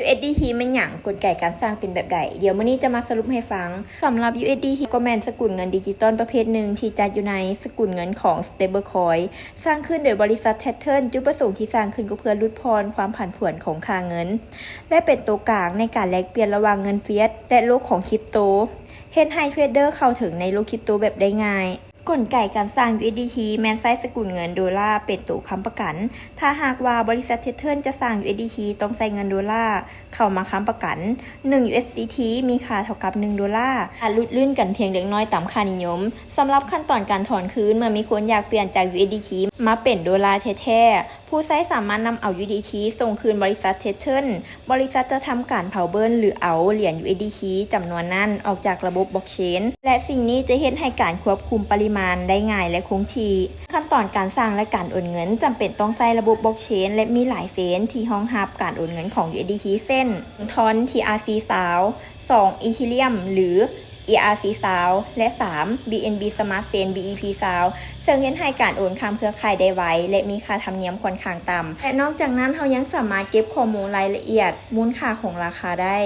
USDT ແມ່ນຫຍັງ? ກົນໄກການສ້າງເປັນແບບໃດ? ດຽວມື້ນີ້ຈະມາສະຫຼຸບໃຫ້ຟັງ. ສຳລັບ USDT ກໍແມ່ນສະກຸນເງິນດິຈິຕອນປະເພດໜຶ່ງທີ່ຈັດຢູ່ໃນສະກຸນເງິນຂອງ Stablecoin ສ້າງຂຶ້ນໂດຍບໍລິສັດ Tether ຈຸດປະສົງທີ່ສ້າງຂຶ້ນກໍເພື່ອຫຼຸດຜ່ອນຄວາມຜັນຜວນຂອງຄ່າເງິນ ແລະ ເປັນໂຕກາງໃນການແລກປ່ຽນລະຫວ່າງເງິນ Fiat ແລະ ໂລກຂອງ Crypto ເຮັດໃຫ້ເທຣດເດີເຂົ້າເຖິງໃນໂລກ Crypto ແບບໄດ້ງ່າຍ. ກົນໄກການສ້າງ USDT ແມ່ນໃຊ້ສະກຸນເງິນໂດລາເປັນໂຕຄ້ຳປະກັນ. ຖ້າຫາກວ່າບໍລິສັດ Tether ຈະສ້າງ USDT ຕ້ອງໃຊ້ເງິນໂດລາເຂົ້າມາຄ້ຳປະກັນ. ໜຶ່ງ USDT ມີຄ່າເທົ່າກັບໜຶ່ງໂດລາ. ອາດຫຼຸດລື່ນກັນພຽງເລັກນ້ອຍຕາມຄ່ານິຍົມ. ສຳລັບຂັ້ນຕອນການຖອນຄືນ ເມື່ອມີຄົນຢາກປ່ຽນຈາກ USDT ມາເປັນໂດລາແທ້ໆ, ຜູ້ໃຊ້ສາມາດນຳເອົາ USDT ສົ່ງຄືນບໍລິສັດ Tether. ບໍລິສັດຈະທຳການເຜົາເບີນ ຫຼື ເອົາຫຼຽນ USDT ຈຳນວນນັ້ນອອກຈາກລະບົບ Blockchain ແລະ ສິ່ງນີ້ຈະເຮັດໃຫ້ການຄວບຄຸມປະລິມານໄດ້ງ່າຍ ແລະ ຄົງທີ່. ຂັ້ນຕອນການສ້າງ ແລະ ການໂອນເງິນ ຈຳເປັນຕ້ອງໃຊ້ລະບົບ Blockchain ແລະ ມີຫຼາຍເຊນທີ່ຮອງຮັບການໂອນເງິນຂອງ USDT ເຊັ່ນ ໜຶ່ງ Tron TRC ຊາວ ສອງ Ethereum ຫຼື ERC ຊາວ ແລະ ສາມ BNB Smart Chain BEP ຊາວ ເຊິ່ງເຮັດໃຫ້ການໂອນຂ້າມເຄືອຂ່າຍໄດ້ໄວ ແລະ ມີຄ່າທຳນຽມຂ້ອນຂ້າງຕ່ຳ ແລະ ນອກຈາກນັ້ນ ເຮົາຍັງສາມາດເກັບຂໍ້ມູນລາຍລະອຽດມູນຄ່າຂອງລາຄາໄດ້.